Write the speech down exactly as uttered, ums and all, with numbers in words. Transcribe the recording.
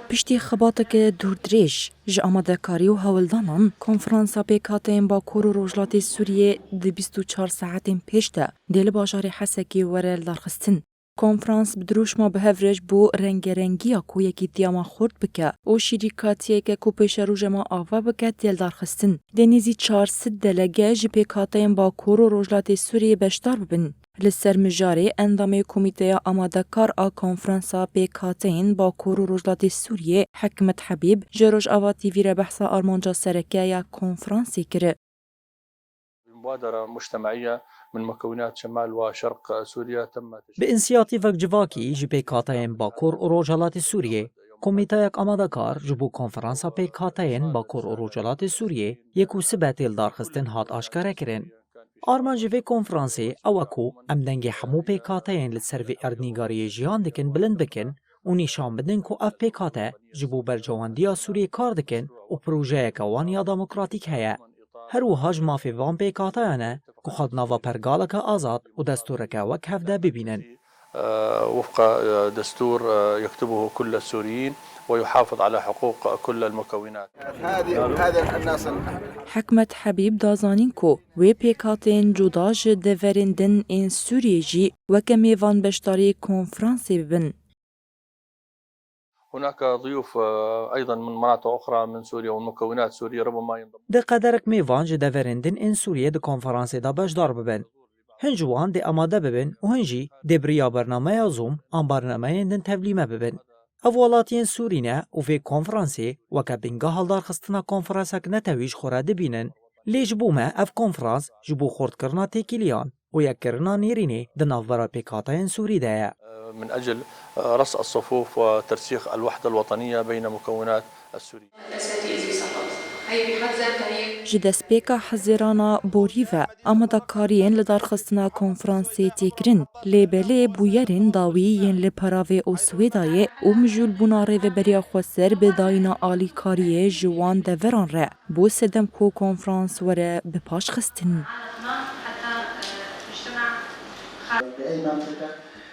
Piştî xebateke dûrdirêj ji amadekarî û hewldanan, Konferansa Pêkhateyên Bakur û Rojhilatê Sûriyê di bîst û çar saetên pêş de dê li bajarê Hesekê were lidarxistin. Konferans bi dirûşma bi hev re ji bo rengerengiya ku yekîtiya me xurt bike û şîrîkatiyeke ku pêşerojê me ava bike tê lidarxistin. Dê nêzî çar sed delege ji pêkhateyên Bakur û Rojhilatê Sûriyê beşdar bibin. Li ser mijarê endamê Komîteya Amadekar a Konferansa Pêkhateyên Bakur û Rojhilatê Sûriyê Hikmet Hebîb ji Rojava T V re behsa armanca sereke ya konferansê kir. بمبادرة مجتمعية من مكونات شمال وشرق سوريا تم تشكيل. Bi însiyatîvek civakî ji pêkhateyên Bakur û Rojhilatê Sûriyê, komîteyek amadekar ji bo Konferansa Pêkhateyên Bakur û Rojhilatê Sûriyê yê ku sibe tê lidarxistin hat aşkarekirin. Armanc ji vê konferansê ew e ku em dengê hemû pêkhateyên li ser vê erdnîgariyê jiyan dikin bilind bikin û nîşan bidin ku ev pêkhate ji bo berjewendiya Sûriyê kar dikin û projeyeke wan ya demokratîk heye. Her wiha ji mafê van pêkhateyan e ku xwe di nava pergaleke azad û destûreke wek hev de bibînin. آه، وفق، آه، دستور، آه، يكتبه كل السوريين ويحافظ على حقوق كل المكونات. هذه هذه الناس. Hikmet Hebîb da zanîn ku wê pêkhateyên cuda ji deverên din ên Sûriyê jî weke mêvan beşdarî konferansê bibin. هناك ضيوف، آه، أيضًا من مناطق أخرى من سوريا ومن مكونات سوريا ربما ينضم. Di qederek mêvan ji deverên din ên Sûriyê di konferansê de beşdar bibin. Hin ji wan dê amade bibin û hin jî dê bi riya bernameya Zoom an bernameyên din tevlî me bibin. Ev welatiyên Sûrî ne û vê konferansê weke bingeha lidarxistina konferansek netewî ji xwe re dibînin. Lê ji bo me ev konferans ji bo xurtkirina têkiliyan û yekkirina nêrînê di navbera pêkhateyên Sûrî de ye. من أجل رص الصفوف وترسيخ الوحدة الوطنية بين مكونات السوريين. Ji destpêka Hezirana borî ve amadekariyên lidarxistina konferansê tê kirin, lê belê bûyerên dawî yên li Peravê û Swêdayê û mijûlbûna Rêveberiya Xweser bi dayîna alîkariyê ji wan deveran re bû sedem ku konferans were bipaşxistin. بأي منطقة؟